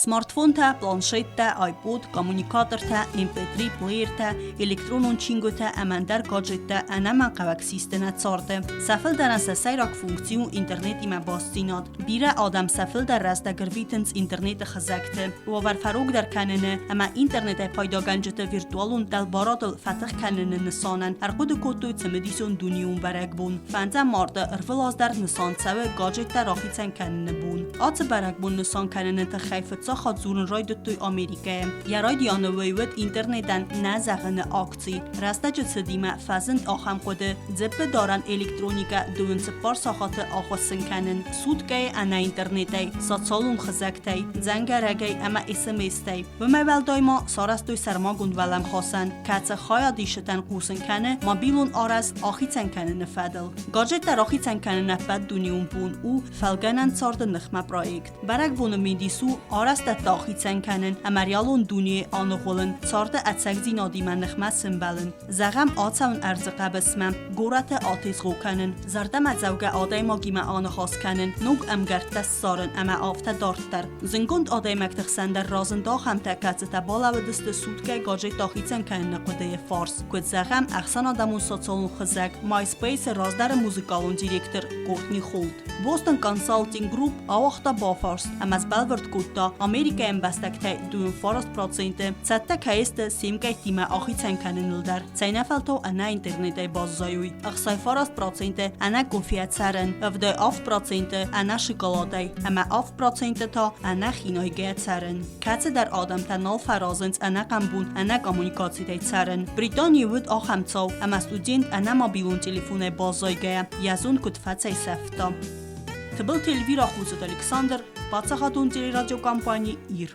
Смартфонтӕ, планшеттӕ, iPod, коммуникатортӕ, MP3 плеертӕ, электронон чингуытӕ ӕмӕ ӕндӕр гаджеттӕ ӕнӕмӕнгхъӕуӕг систы нӕ царды. Сӕ фылдӕрӕн сӕ сӕйраг функци у интернетимӕ бастдзинад. Бирӕ адӕм сӕ фылдӕр рӕстӕг ӕрвитынц интернеты хызӕгты. Уавӕр фӕрогдӕр кӕныны ӕмӕ интернетӕй пайдагӕнджыты виртуалон дӕлбарадыл фӕтых кӕныны нысанӕн ӕрхъуыды кодтой цымыдисон дунеон бӕрӕгбон. Фӕндзӕм марты ӕрвылаз дӕр нысан цӕуы гаджеттӕ рахицӕн кӕныны бон. Ацы бӕрӕгбон нысан кӕныны тыххӕй фыццаг хатт дзурын райдыдтой Америкӕйы. Йӕ райдианы уый уыд интернетӕн нӕ зӕгъыны акци. Рӕстӕджы цыдимӕ фӕзынд ахӕм хъуыды, дзыппы дарӕн электроникӕ 24 сахаты ахуыссын кӕнын, суткӕйы ӕнӕ интернетӕй, социалон хызӕгтӕй, дзӕнгӕрӕгӕй ӕмӕ СМС-тӕй. Уымӕй уӕлдай ма сарӕзтой сӕрмагонд уӕлӕмхасӕн, кӕцы хайадисджытӕн хъусын кӕны мобилон арӕзт ахицӕн кӕныны фӕдыл. Гаджеттӕ рахицӕн кӕнын ӕппӕт дунеон бон у фӕлгӕнӕн царды ныхмӕ проект. Бӕрӕгбоны мидис у арӕзтӕдтӕ ахицӕн кӕнын ӕмӕ реалон дунейы аныгъуылын, царды ӕцӕгдзинадимӕ ныхмӕ сӕмбӕлын. Зӕгъӕм, ацӕуын ӕрдзы хъӕбысмӕ, горӕты атезгъо кӕнын, зӕрдӕмӕдзӕугӕ адӕймагимӕ аныхас кӕнын, ног ӕмгӕрттӕ ссарын ӕмӕ афтӕ дарддӕр. Зынгонд адӕймӕгты хсӕн дӕр разынд ахӕмтӕ, кӕцытӕ балӕууыдысты суткӕ гаджеттӕ ахицӕн кӕныны хъуыдыйы фарс. Куыд зӕгъӕм, ӕхсӕнадӕмон социалон хызӕг MySpace-ы раздӕры музыкалон директор Кортни Холт. Boston Consulting Group ауагъта бафарст ӕмӕ сбӕлвырд кодта, Америкӕйы ӕмбӕстӕгтӕй 25 проценты цӕттӕ кӕй сты се мкъӕйттимӕ ахицӕн кӕныныл дӕр, цӕйнӕфӕлтау ӕнӕ интернетӕй баззайой. 69 проценты ӕнӕ кофейӕ цӕрын, 77 проценты ӕнӕ шоколадӕй ӕмӕ 7 проценты та ӕнӕ хинайгӕ цӕрын. Кӕцыдӕр адӕмтӕ нал фӕразынц ӕнӕхъӕн бон ӕнӕ коммуникацитӕй цӕрын. Британийы уыд ахӕм цау, ӕмӕ студент ӕнӕ мобилон телефонӕй баззайгӕйӕ, йӕ зонд куыд фӕцӕйсӕфта. Тыбылты Эльвира, Хъуццаты Александр, паддзахадон телерадиокомпани «Ир».